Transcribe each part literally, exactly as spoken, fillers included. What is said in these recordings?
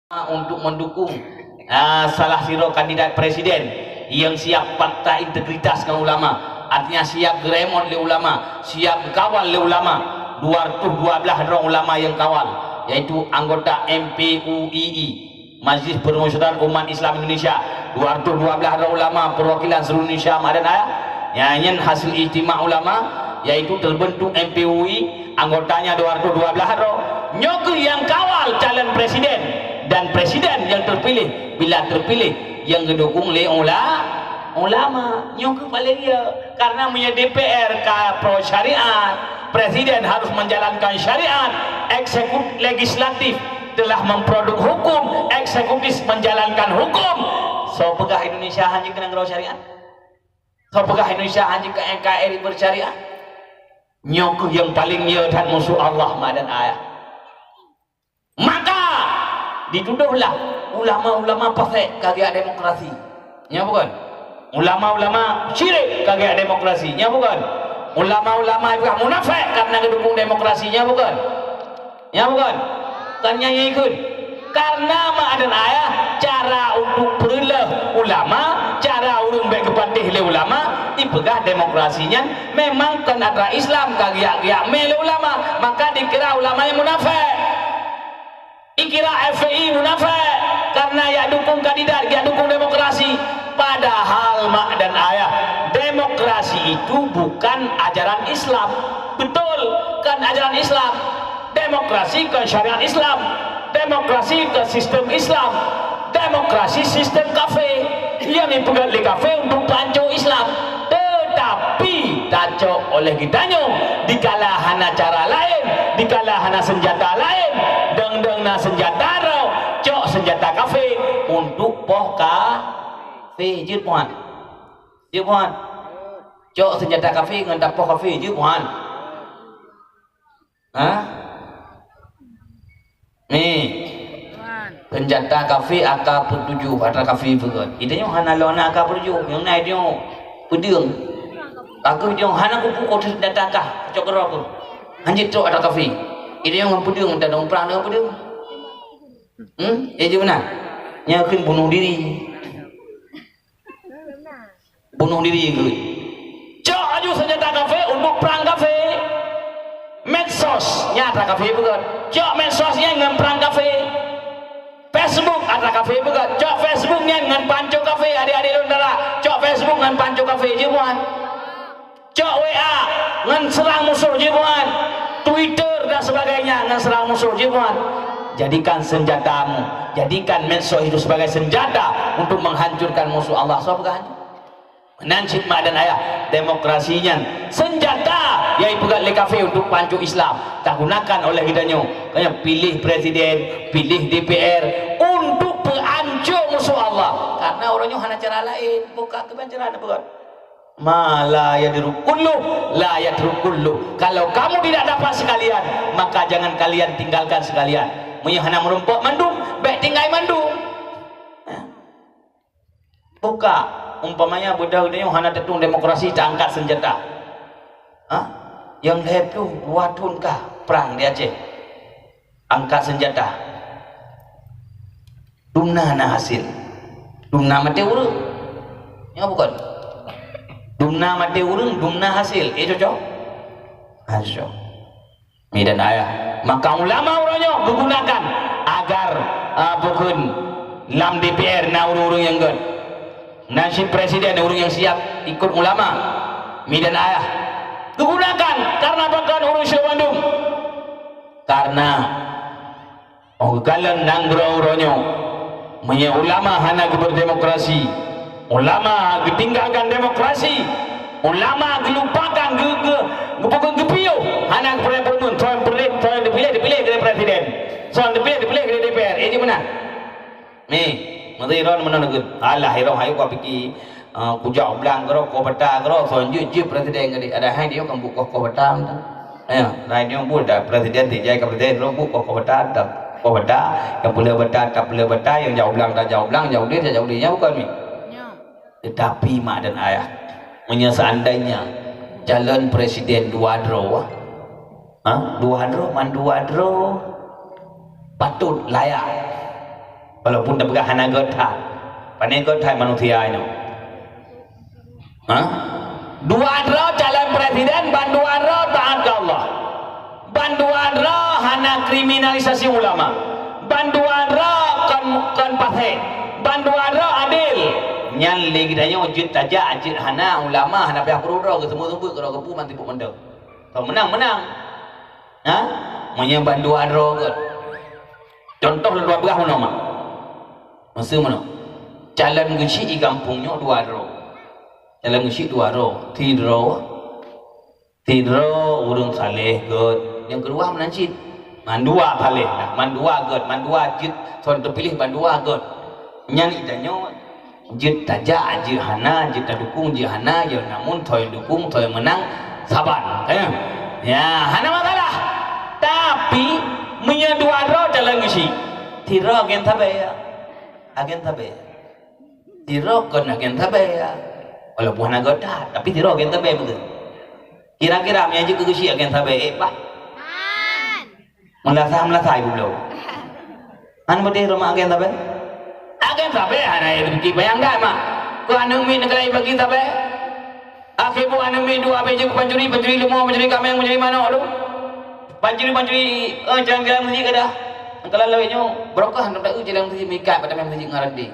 untuk mendukung, ah, salah sidroe kandidat presiden yang siap pakta integritas ngon ulama, artinya siap geuremot lé ulama, siap geukawal lé ulama. Dua ratus dua belas droe ulama nyang kawal, yaitu anggota M P U I I, Majlis Permusyawaratan Umat Islam Indonesia, dua ratus dua belas droe ulama perwakilan seluruh Indonesia, mak dan ayah. Nyan, nyan hasil ijtima ulama, yaitu terbentuk M P U I, anggotanya dua ratus dua belas droe. Nyoe keuh nyang kawal calon presiden, dan presiden nyang terpilih, bila terpilih, nyang geudukung lé ula-, ulama. Nyoe keuh paléng ya. Karena meunyoe D P R ka pro syariat, presiden harus menjalankan syariat, eksekut-, legislatif telah memproduk hukum, eksekutif menjalankan hukum. Soe peugah Indonesia hana jeuet keu nanggroe syariat? Soe peugah Indonesia hana jeuet keu N K R I bersyariat? Nyoe keuh nyang paléng ya that musuh Allah, mak dan ayah. Maka dituduhlah ulama-ulama fasek ka geujak demokrasi. Nya bukan? Ulama-ulama syirik ka geujak demokrasi. Nya bukan? Ulama-ulama juga munafik karena geudukung demokrasi. Nya bukan? Nya bukan? Kan nyan ikut. Karena mak dan ayah, cara untuk peureuloh ulama, cara ureuëng bék geupatéh lé ulama, ipeugah demokrasi nyan memang kon atra Islam, ka geujak-geujak mé lé ulama, maka dikira ulama nyang munafik. Ikira F P I munafik karena jak dukung kandidat, jak dukung demokrasi. Padahal mak dan ayah, demokrasi itu bukan ajaran Islam. Betul, kan ajaran Islam. Demokrasi kan syariat Islam. Demokrasi kan sistem Islam. Demokrasi sistem kafé. Yang dipeugét lé kafé untuk pancok Islam. Tetapi tacok oleh geutanyoe, dikala hana cara laén, dikala hana senjata laén, dong-dong na senjata droe, cok senjata kafé untuk poh kafé. Jeuet bukan? Jeuet bukan? Cok senjata kafé ngon tapoh kafé. Jeuet bukan? Ha? Ni. Senjata kafé A K empat puluh tujuh, atra kafé peugét. Geutanyoe hana lôn A K empat puluh tujuh, nyang na geutanyoe peudeueng. Ka geutanyoe hana kupeue senjata kah, cok keudroe keuh. Hanjeuet trok atra kafé. Geutanyoe ngon peudeueng, geutanyoe prang deungon peudeueng. Hmm? Ya, jeuet meunan. Nyan kheun bunoh diri. Bunoh diri keuh. Cok laju senjata kafé untuk prang kafé. Medsos, nyan atra kafé peugét. Cok medsos nyan ngon prang kafé. Facebook atra kafé peugét. Cok Facebook nyan ngon pancok kafé, adik-adik lôn dara. Cok Facebook ngon pancok kafé, jeuet bukan? Cok W A ngon serang musoh, jeuet bukan? Twitter dan sebagainya ngon serang musoh, jeuet bukan? Jadikan senjatamu, jadikan medsos itu sebagai senjata untuk menghancurkan musuh Allah. Soe peugah? Nan cit mak dan ayah, demokrasi nyan senjata nyang ipeugét lé kafé untuk pancok Islam, tagunakan oleh geutanyoe. Makanya pilih presiden, pilih D P R untuk peuancok musuh Allah. Karena uroe nyoe hana cara laén, buka keuban cara na peugét. Ma la yadru kullu, la yadru kullu. Kalau kamu tidak dapat sekalian, maka jangan kalian tinggalkan sekalian. Meunyoe hana meurumpok mandum, bék tinggai mandum. Buka, umpamanya beudôh nyoe hana teutung demokrasi, taangkat senjata. Ha? Nyang lhèe ploh, dua thôn kah prang di Aceh. Angkat senjata. Dumna na hasil. Dumna maté ureuëng. Nyoe bukan? Dumna maté ureuëng, dumna hasil. Eh, cocok? Ha, cocok. Mi dan ayah. Maka ulama uroe nyoe geugunakan agar, ah, bukon lam D P R na ureuëng-ureuëng nyang gét. Nan cit presiden ureuëng nyang siap ikot ulama. Mi dan ayah. Geugunakan karena pakon ureuëng syeuruga mandum. Karena oh, geukalon nanggroe uroe nyoe, meunyoe ulama hana geuberdemokrasi, ulama geutinggalkan demokrasi, ulama geulupakan, geu-, geu-, geupukon geupiôh, hana geupeureumeun, soe nyang peureulèe, soe nyang teupiléh, teupiléh keu presiden, soe nyang teupiléh, teupiléh keu D P R. Eh, jeuet meunan? Meh, meusidroe meunan lagèe, alah, irong hayeu ka piki, eh, kujak u blang keudroe, koh bata keudroe, soe jeuet, jeuet presiden keudéh. Ada hai dia kan buet koh, koh bata mantong. Ya, lain nyang buet dah presiden, tijai ka presiden, lôn buet koh, koh bata, tak koh bata, nyang peuleueh bata, tak peuleueh bata, nyang jak u blang, tak jak u blang, jak u deh, tak jak u deh, nyan bukan mi. Nyo. Tetapi mak dan ayah, meunyoe seandainya calon presiden dua droe, ha? Dua droe, man dua droe, patut layak. Walaupun tapeugah hana gét that. Pane gét that manusia inoe. Ha? Dua droe calon presiden, bandua droe taat keu Allah. Bandua droe hana kriminalisasi ulama. Bandua droe kon, kon pasék. Bandua droe adil. Nyan lé geutanyoe jeuet tajak, jeuet hana, ulama hana payah peudroe, geuseumeubeuet-seumeubeuet keudroe geupeu manti buet mantong. Tau meunang, meunang. Ha? Meunyoe bandua droe gét. Contoh lôn dua beurah meunoe mak. Masa meunoe. Calon geuchik di gampông nyoe dua droe. Calon geuchik dua droe. Sidroe, sidroe ureuëng saleh gét. Nyang keudua meunan cit. Mandua saleh lah. Mandua gét. Mandua jeuet son teupiléh bandua gét. Nyan itanyoe jeuet tajak, jeuet hana, jeuet tadukung, jeuet hana, ya namun soe dukung, soe meunang, saban. Ka nyan? Ya, hana masalah. Tapi, meunyoe dua droe calon geuchik, sidroe agen sabe, ya. Agen sabe. Sidroe kon agen sabe, ya. Walaupun hana gét that, tapi sidroe agen sabe beutôi. Kira-kira meunyoe jeuet keu geuchik agen sabe, eh, bah. Meulasah-meulasah ibu bloe. Hana beudeh rumoh agen sabe? Agen sabe hana, ya, pike bayang dak mak. Keu aneuk miet neukalai bagi sabe. Akhé buet aneuk miet dua abéh jeuet pancuri, pancuri leumo, pancuri kaméng, pancuri manok tu. Pancuri, pancuri, eh, jalan-jalan meuseujid ka dah. Neukalai lawét nyoe, barokah hana taeu jalan meuseujid meuikat bak tameng meuseujid ngon randi.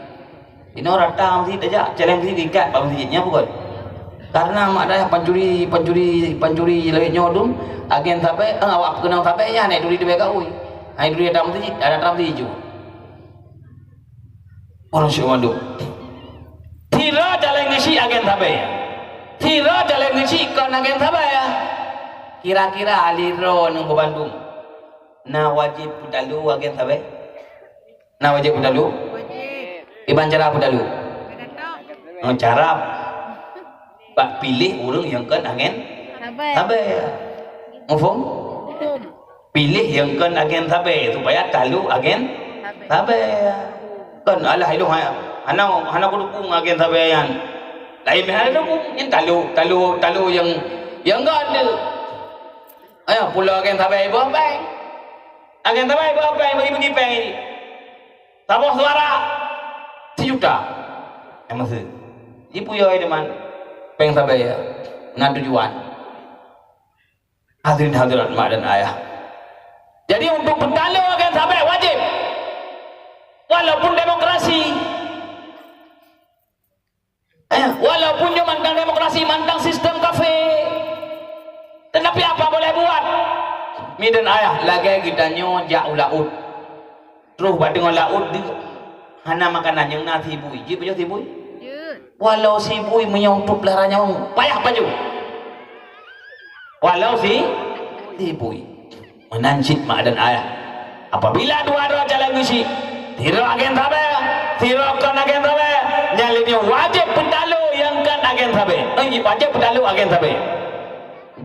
Inoe rata meuseujid tajak, calon meuseujid geuikat bak meuseujid, nyan peue kon? Karena mak dayah pancuri, pancuri, pancuri lawét nyoe dum, agen sabe, eh, awak peukeunong sabe nyan, naik duri teubiet gaui. Hai duri datang meuseujid, datang meuseujid ju. Ureuëng syik mandum. Sidroe calon geuchik agen sabe. Sidroe calon geuchik kon agen sabe. Kira-kira ahli droe nyoe bandum. Na wajéb peutalu agen sabe? Na wajéb peutalu? Wajéb. Iban cara peutalu? Beudatoe. Oh, cara bak piléh ureuëng nyang kon agen sabe. Sabe. Muphom? Muphom. Piléh nyang kon agen sabe supaya talu agen sabe. Sabe. Kon alah ilong ha-, hana, hana kudukung agen sabe nyan. Lain hana dukung, nyan talu, talu, talu nyang, nyang kon tu. Ayo, pulo agen sabe iboh peng. Agen sabe iboh peng, bagi-bagi peng ini. Saboh suara sijuta. Eh, masa. Jipuyoe teman. Peng sabe ya. Na tujuan. Hadirin hadirat mak dan ayah. Jadi untuk peutalu agen sabe wajib. Walaupun demokrasi. Eh, walaupun nyoe mantong demokrasi, mantong sistem kafé. Tetapi apa boleh buat? Mi dan ayah, lagée geutanyoe jak u laôt. Troh bak teungoh laôt di, hana makanan nyang na sibui. Jeuet pajoh sibui? Jeuet. Walau sibui meunyoe untuk pelara nyawong, payah pajoh. Walau si, sibui. Meunan cit mak dan ayah. Apabila dua droe calon geuchik, sidroe agen sabe, sidroe kon agen sabe, nyan lé nyoe wajéb peutalu nyang kon agen sabe. Eh, wajéb peutalu agen sabe.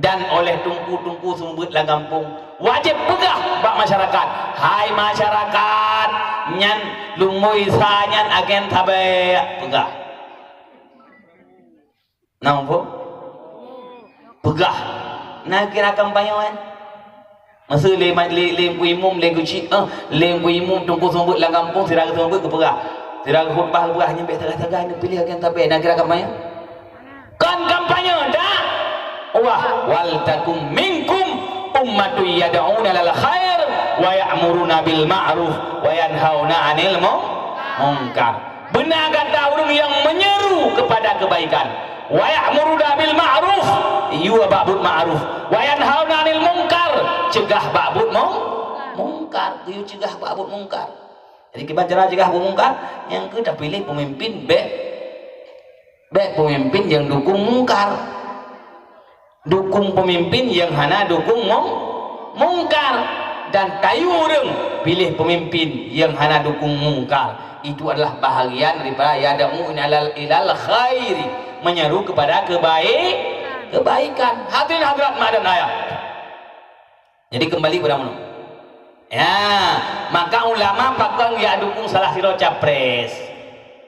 Dan oleh teungku-teungku seumeubeuet lam gampông, wajéb peugah bak masyarakat, "Hai masyarakat, nyan lumbôi sa nyan agen sabe," peugah. Na muphom? Peugah. Na kira kampanye, kan? Masa lé ma-, lé, lé Teungku Imum, lé geuchik, eh, lé Teungku Imum, teungku seumeubeuet lam gampông, sira geuseumeubeuet geupeugah. Sira geukhutbah geupeugah, nyan bék sagai-sagai neupiléh agen sabe. Na kira kampanye? Kon kampanye, dak? Wah, "Wal takum minkum ummatun yad'una lal khair wa ya'muruna bil ma'ruf wa yanhauna 'anil mu-, munkar." Beuna gata ureuëng nyang meunyeru keupada keubaikan. "Wa ya'muruna bil ma'ruf," yue bak buet ma'ruf. "Wa yanhauna 'anil munkar," cegah bak buet mung-, mungkar. Geuyue cegah bak buet mungkar. Jadi, kiban cara cegah buet mungkar, nyang keu tapiléh peumimpén bék, bék peumimpén nyang dukung mungkar. Dukung peumimpén nyang hana dukung mung-, mungkar, dan tayue ureuëng piléh peumimpén nyang hana dukung mungkar. Itu adalah bahagian daripada yad'u ilal, ilal khairi, menyeru kepada kebaik-, kebaikan. Hadirin hadirat mak dan ayah. Jadi kembali kepada meunoe. Ya, maka ulama pakon jak dukung salah sidroe capres.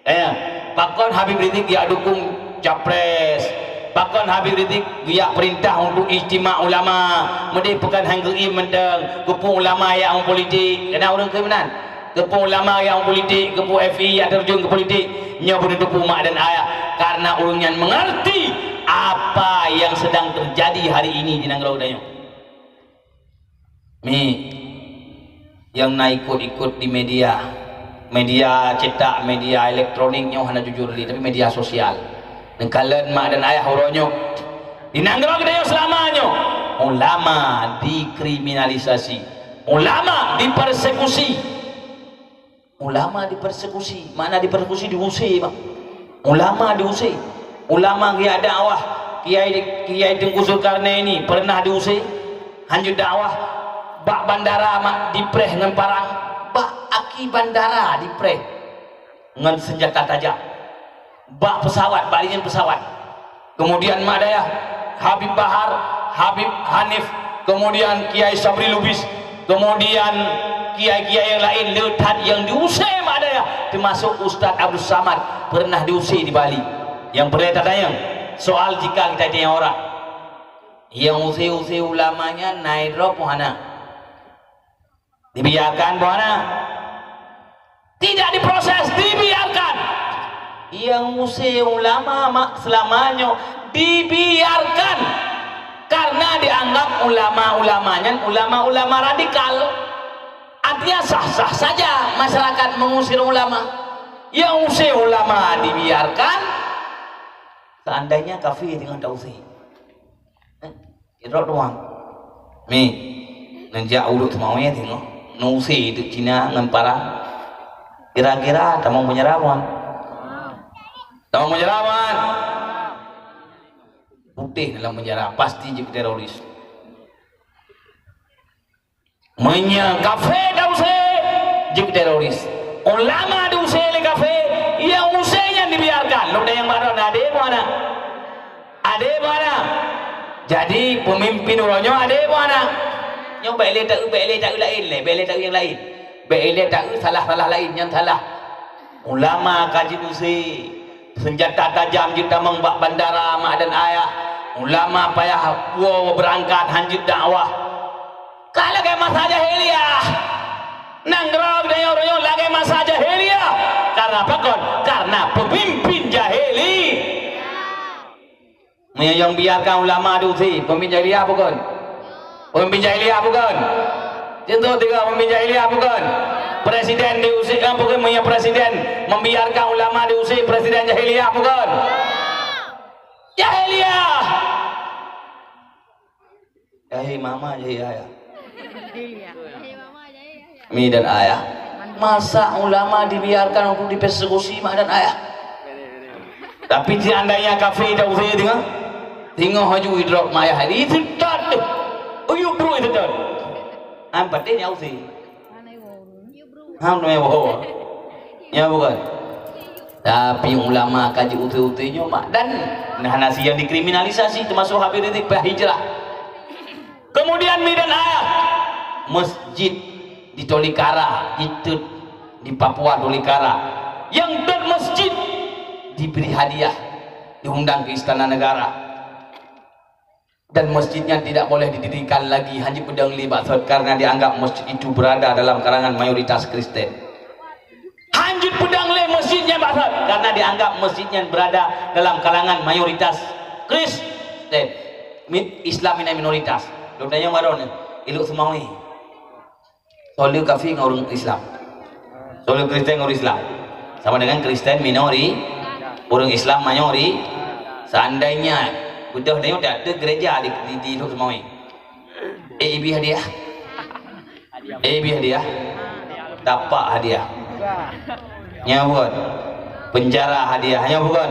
Eh, pakon Habib Rizik jak dukung capres? Pakon Habib Rizik jak peurintah untuk ijtima ulama? Meudeh pakon han geuiem mantong, geupeu ulama jak u politik. Keunan ureuëng keu meunan. Keupeue ulama nyang politik, keupeue F I nyang terjun keu politik, nyoe beuneuteupeu mak dan ayah, karena ureuëng nyan mengerti apa yang sedang terjadi hari ini di nanggroe geutanyoe. Mi, nyang na ikot-ikot di media, media cetak, media elektronik nyoe hana jujur lé, tapi media sosial. Neukalon mak dan ayah uroe nyoe. Di nanggroe geutanyoe seulama nyoe, ulama dikriminalisasi, ulama dipersekusi. Ulama dipersekusi, makna dipersekusi, diusé, Bang. Ulama diusé. Ulama kiai dakwah, kiai, kiai Teungku Zulkarnaini pernah diusé, hanjeuet dakwah, bak bandara mak dipreh ngon parang, bak aki bandara dipreh ngon senjata tajam. Bak pesawat, bak rijang pesawat. Kemudian mak dayah Habib Bahar, Habib Hanif, kemudian Kiai Sabri Lubis, kemudian kiai-kiai nyang laén le that nyang diusé mak dayah, teumasok Ustaz Abdul Samad pernah diusé di Bali. Nyang peureulée tatanyong, soal jika kita tanya orang, nyang usé-usé ulama nyan na droe peu hana? Dibiarkan peu hana? Tidak diproses, dibiarkan. Nyang usé ulama mak seulama nyoe dibiarkan. Karena dianggap ulama-ulama nyan ulama-ulama radikal. Artinya sah-sah saja masyarakat mengusir ulama. Nyang usé ulama dibiarkan. Seandainya kafé teungoh tausé. Sidroe tuan. Mi, neujak u Lhokseumawe teungoh, neusé teuk Cina ngon parang. Kira-kira tamong peunjara bukan? Tamong peunjara bukan? Putéh dalam peunjara, pasti jeuet teroris. Meunyoe kafé tausé, jeuet teroris. Ulama diusé lé kafé, nyang usé nyan dibiarkan. Lôn tanyong baroe, adé peu hana? Adé peu hana? Jadi, peumimpin uroe nyoe adé peu hana? Nyoe bék lé taeu, bék lé taeu laén lé, bék lé taeu nyang laén. Bék lé taeu salah-salah laén nyang salah. Ulama ka jiusé, seunjata tajam jeuet tamong bak bandara mak dan ayah. Ulama payah woe beurangkat hanjeuet dakwah. Ka lagée masa jahiliyah. Nanggroe geutanyoe lagée masa jahiliyah. Karena pakon? Karena peumimpin jahili. Meunyoe nyang biarkan ulama diusé, peumimpin jahiliyah bukon? Peumimpin jahiliyah bukon? Contoh tiga, peumimpin jahiliyah bukon? Presiden diusé, eh, bukon, meunyoe presiden membiarkan ulama diusé, presiden jahiliyah bukon? Jahiliyah. Jahé mama, jahé ayah. Mi dan ayah. Masa ulama dibiarkan untuk dipersekusi mak dan ayah? Tapi seandainya kafé tausé teungoh, teungoh haju idrop mak ayah. Itu tot tu. Uyup bro itu tot. Am patéh nyan usé. Ham tu meuwoe. Ya bukan? Tapi ulama ka jiusé-usé nyoe mak dan hana siang dikriminalisasi, teumasok Habib Rizik payah hijrah. Kemudian mi dan ayah, masjid di Tolikara, itu di Papua Tolikara. Yang tot masjid diberi hadiah, diundang ke Istana Negara. Dan masjidnya tidak boleh didirikan lagi, hanjeuet peudong lé bak thot karena dianggap masjid itu berada dalam kalangan mayoritas Kristen. Hanjeuet peudong lé masjidnya bak thot karena dianggap masjidnya berada dalam kalangan mayoritas Kristen. Mi-, Islam ini minoritas. Lôn tanyong baroe nyoe, i Lhokseumawe. Soe le kafé ngon ureuëng Islam? Soe le Kristen ngon ureuëng Islam? Sama dengan Kristen minori, ureuëng Islam mayori. Seandainya beudôh tanyoe tak ada gereja di, di, di Lhokseumawe. Eh, ibi hadiah. Eh, ibi hadiah. Tapak hadiah. Nya bukan. Penjara hadiah. Nya bukan.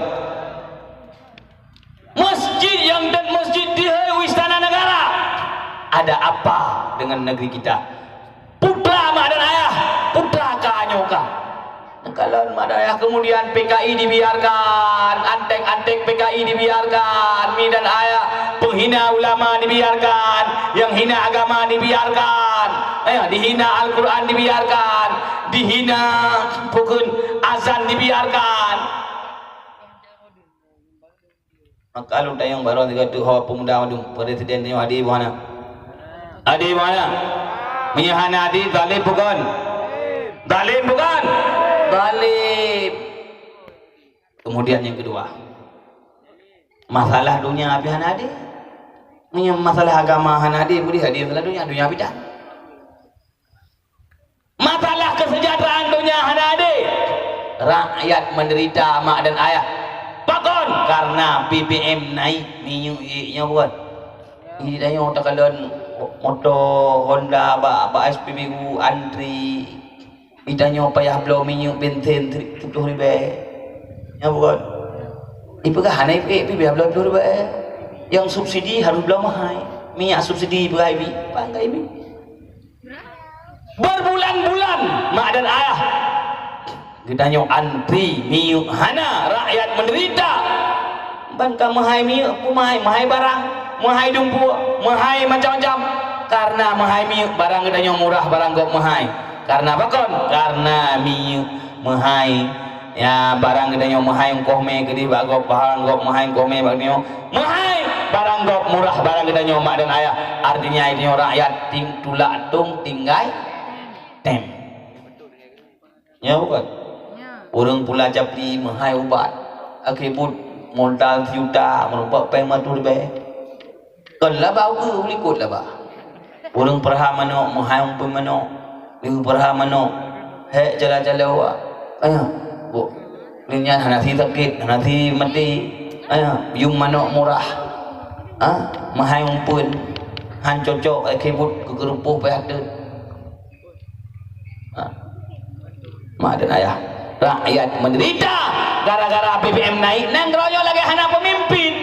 Masjid nyang dan masjid di Istana Negara. Ada apa dengan negeri kita? Putra mak dan ayah, putra ka nyoe ka. Kalon mak dan ayah kemudian P K I dibiarkan, antek-antek P K I dibiarkan, mi dan ayah penghina ulama dibiarkan, yang hina agama dibiarkan, eh, dihina Al-Quran dibiarkan, dihina pukun azan dibiarkan. Maka lôn tanyong baroe sigoe teuh ho pemuda mandum, presiden nyoe adé bak hana? Adé bak hana? Meunyoe hana adé, zalim bukon? Zalim bukan? Zalim. Kemudian yang kedua, masalah dunia pih hana adé. Meunyoe masalah agama hana adé, boleh adé masalah dunia, dunia pih tan. Masalah kesejahteraan dunia hana adé. Rakyat menderita mak dan ayah. Pakon? Karena B B M naik, minyeuk iék nyoe bukan. Ini tanyoe takalon moto Honda bak, bak S P B U antri. Itanyoe payah bloe minyeuk bensin tujoh ribèe. Nyan bukan? Ipeugah hana ipeugah bloe tujoh ribèe. Nyang subsidi harus bloe meuhai. Minyak subsidi ipeugah ibi, panggai ibi. Berbulan-bulan mak dan ayah geutanyoe antri minyeuk hana, rakyat menderita. Ban ka meuhai minyeuk, peumeuhai, meuhai barang, meuhai dumpue, meuhai macam-macam. Karena meuhai minyeuk, barang geutanyoe murah, barang gob meuhai. Karena pakon? Karena minyeuk meuhai. Ya, barang geutanyoe meuhai ongkoh mè keudéh bak gob, barang gob meuhai ongkoh mè bak nyoe. Meuhai barang gob murah, barang geutanyoe mak dan ayah. Artinya, geutanyoe rakyat ting-, tulak tong tinggai tem. Ya, bukan? Ya. Ureueng pula capli meuhai ubat. Akhé buet modal sijuta, meurumpok péng meutuh leubeh. Kon laba ukeue, likot laba. Ureueng peurha manok, meuhai umpeuen manok. Ureueng peurha manok, hék jala-jala uwa. Ayah, bu. Nyan hana si sakét, hana si maté. Ayah, yum manok murah. Ha? Meuhai umpeuen. Han cocok, akhé buet keu keureumpôh payah teut. Ha. Mak dan ayah, rakyat menderita gara-gara B B M naik, nanggroe nyoe lagèe hana pemimpin.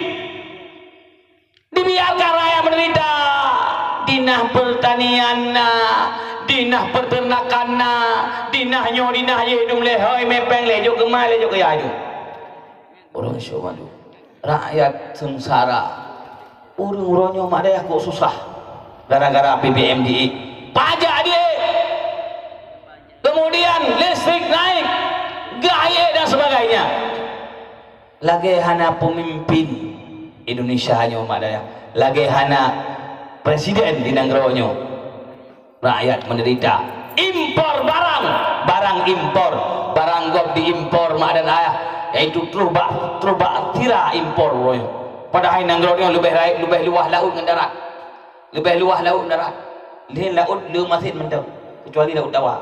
Dibiarkan rakyat menderita. Dinas pertanian na, dinas peternakan na, dinas nyoe, dinas jih, dum lé hôi mè péng, lé jok keumai, lé jok keuya jok. Ureueng syok malu. Rakyat seungsara. Ureueng uroe nyoe mak dayah kok susah. Gara-gara B B M diék. Pajak diék. Kemudian listrik naik. Gas diék dan sebagainya. Lagèe hana pemimpin Indonesia nyoe mak dayah. Lagèe hana presiden di nanggroe nyoe. Rakyat menderita. Impor barang, barang impor, barang gob diimpor mak dan ayah, yaitu troh bak, troh bak sira impor uroe nyoe. Padahai nanggroe nyoe leubeh rayeuk, leubeh luwah laôt ngon darat. Leubeh luwah laôt ngon darat. Laén laôt le masin mantong, kecuali Laôt Dawa.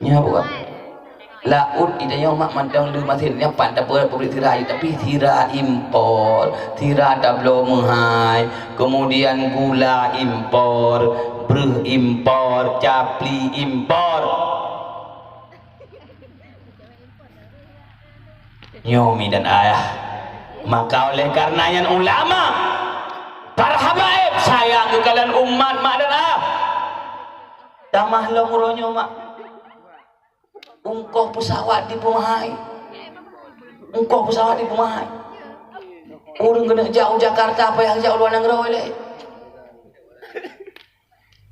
Nyan bukan. Laôt di tanyoe mak mantong le masin, nyan pat tapeubuet pabrik sira, tapi sira impor, sira tabloe meuhai, kemudian gula impor, breuh impor, capli impor. Nyoe mi dan ayah. Maka oleh karena nyan ulama, para habaib, sayang keu kalian umat mak dan ayah. Tamah lom uroe nyoe mak. Ongkoh pesawat dipeumahai. Ongkoh pesawat dipeumahai. Ureueng keuneuk jak u Jakarta payah jak u luwa nanggroe lé.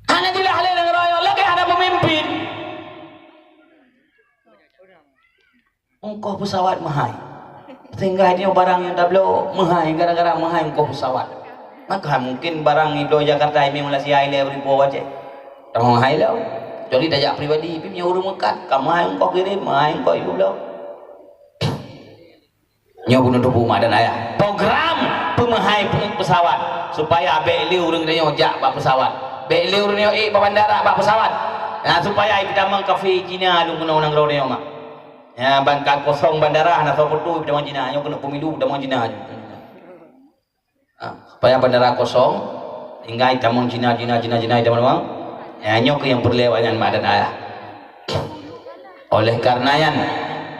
Hana jeulaih lé nanggroe nyoe, lagèe hana pemimpin. Ongkoh pesawat meuhai. Sehingga nyoe barang nyang tabloe meuhai gara-gara meuhai ongkoh pesawat. Maka mungkin barang ibloe Jakarta, imé Malaysia, ilèe ribu Aceh. Tameuhai lom. Kecuali tajak pribadi, pih meunyoe ureueng meukat, ka meuhai ongkoh kirém, meuhai ongkoh ibloe. Nyoe bunoe tubu mak dan ayah. Program peumeuhai pe-, pesawat supaya bèk lé ureueng tanyoe jak bak pesawat. Bèk lé ureueng tanyoe ék bak bandara bak pesawat. Nah, supaya ipeutamong kafé Cina lom keunoe nanggroe tanyoe mak. Ya, ban ka kosong bandara hana soe peutu ipeutamong Cina. Nyoe keuneuk pemilu ipeutamong Cina. Ha, supaya bandara kosong, tinggai tamong Cina, Cina, Cina, Cina, tamong. Ya, nyoe keuh nyang peureulèe awaknyan mak dan ayah. Oleh karena nyan,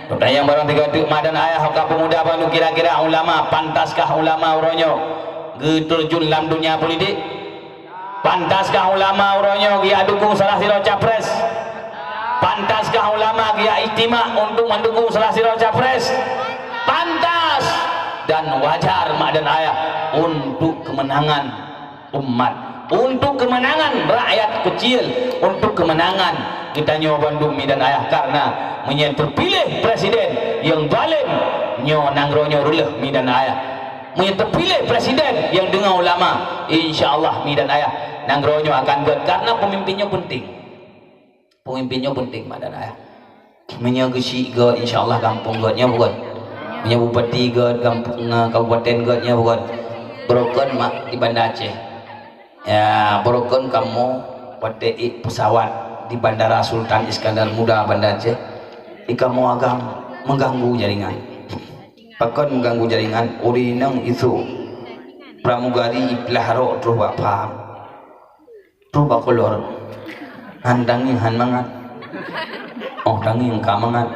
peutanyong barang tiga tu mak dan ayah, ka peumuda baru kira-kira ulama, pantaskah ulama uroe nyoe geuterjun lam dunia politik? Pantaskah ulama uroe nyoe geujak dukung salah sidroe capres? Pantaskah ulama geujak ijtima untuk mendukung salah sidroe capres? Pantas dan wajar mak dan ayah untuk kemenangan umat, untuk kemenangan rakyat kecil, untuk kemenangan geutanyoe bandum mi dan ayah. Karena meunyoe teupiléh presiden nyang zalim, nyoe nanggroe nyoe reuloh mi dan ayah. Meunyoe teupiléh presiden nyang deungoe ulama, insya Allah mi dan ayah, nanggroe nyoe akan gèt karena pemimpin nyoe penting. Peumimpin nyoe peunteng mak dan ayah. Meunyoe geusyik gét, insya Allah gampông gét nyoe bukan. Meunyoe bupati gét, gampông, eh, kabupaten gét nyoe bukan. Beurokon mak di Banda Aceh. Ya, beurokon kamoe watée ék pesawat di Bandara Sultan Iskandar Muda Banda Aceh. Di kamoe agam mengganggu jaringan. Pakon mengganggu jaringan? Ureuëng inong isuk pramugari iplah rok troh bak pha. Troh bak kolor. Han tangieng han mangat. Oh tangieng ka mangat.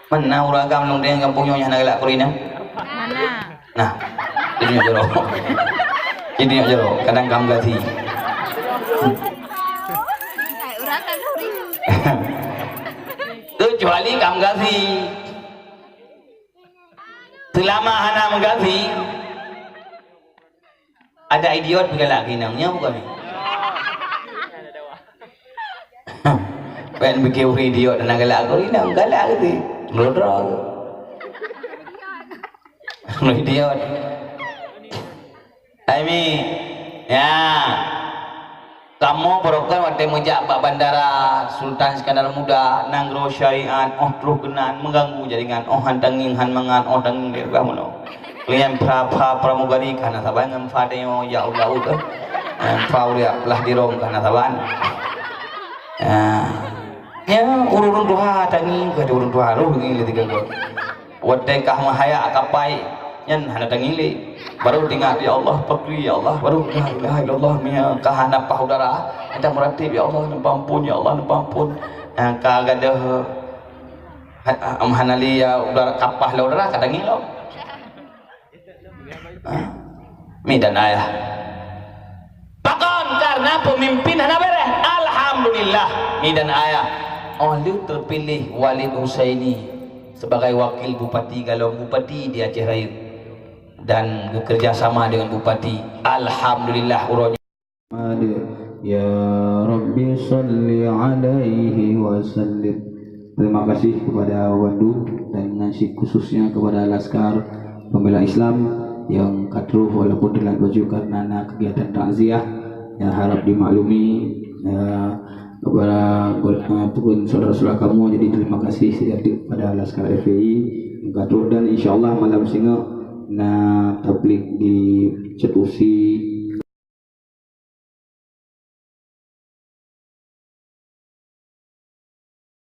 Mana ureuëng agam lôn deng gampông nyoe hana galak keu ureuëng inong? Mana? Nah, ini nyok jero. Ini nyok jero. Kadang kam gaji. Kecuali kam gaji. Selama hana menggaji, ada idiot pih galak keu inong nyoe bukan? Pen bikin ureuëng idiot dan galak keu inong, galak keu tu. Nurut droe. Idiot. Hai mi. Ya. Kamoe beurokon watée meujak bak bandara Sultan Iskandar Muda, nanggroe syariat, oh troh keunan mengganggu jaringan, oh han tangieng han mangat, oh tangieng lé bah meunoe. Kalian pra pra pramugari ka hana saban ngon fa tanyoe ya Allah udah. Fa udah lah dirong ka hana saban. Ya. Ya, ureuëng tuha tangieng ka ureuëng tuha roh ngieng lé tiga go. Watée kah meuhayak kapai nyan hana tangieng lé. Baru teuingat ya Allah pakri ya Allah baru la ilaha illallah mia ka hana pah udara. Ada meuratéb ya Allah neupampun ya Allah neupampun. Ka gadoh hana lé ya udara kapah lé udara ka tangieng lom. Mi dan ayah. Pakon karena pemimpin hana bereh. Alhamdulillah. Mi dan ayah. Oh lheueh terpilih Walid Husaini sebagai wakil bupati galom bupati di Aceh Rayek dan bekerja sama dengan bupati. Alhamdulillah uroe Muhammad, ya Rabbi salli alaihi wasallim. Terima kasih kepada Waduh dan dengan khususnya kepada Laskar Pembela Islam yang ka troh walaupun telat baju karena na kegiatan takziah. Ya harap dimaklumi. Ya, kepada gol- eh, pukul saudara-saudara kamu, jadi terima kasih sejati kepada Laskar F P I yang ka troh dan insyaallah malam singoh na tablig di Cetusi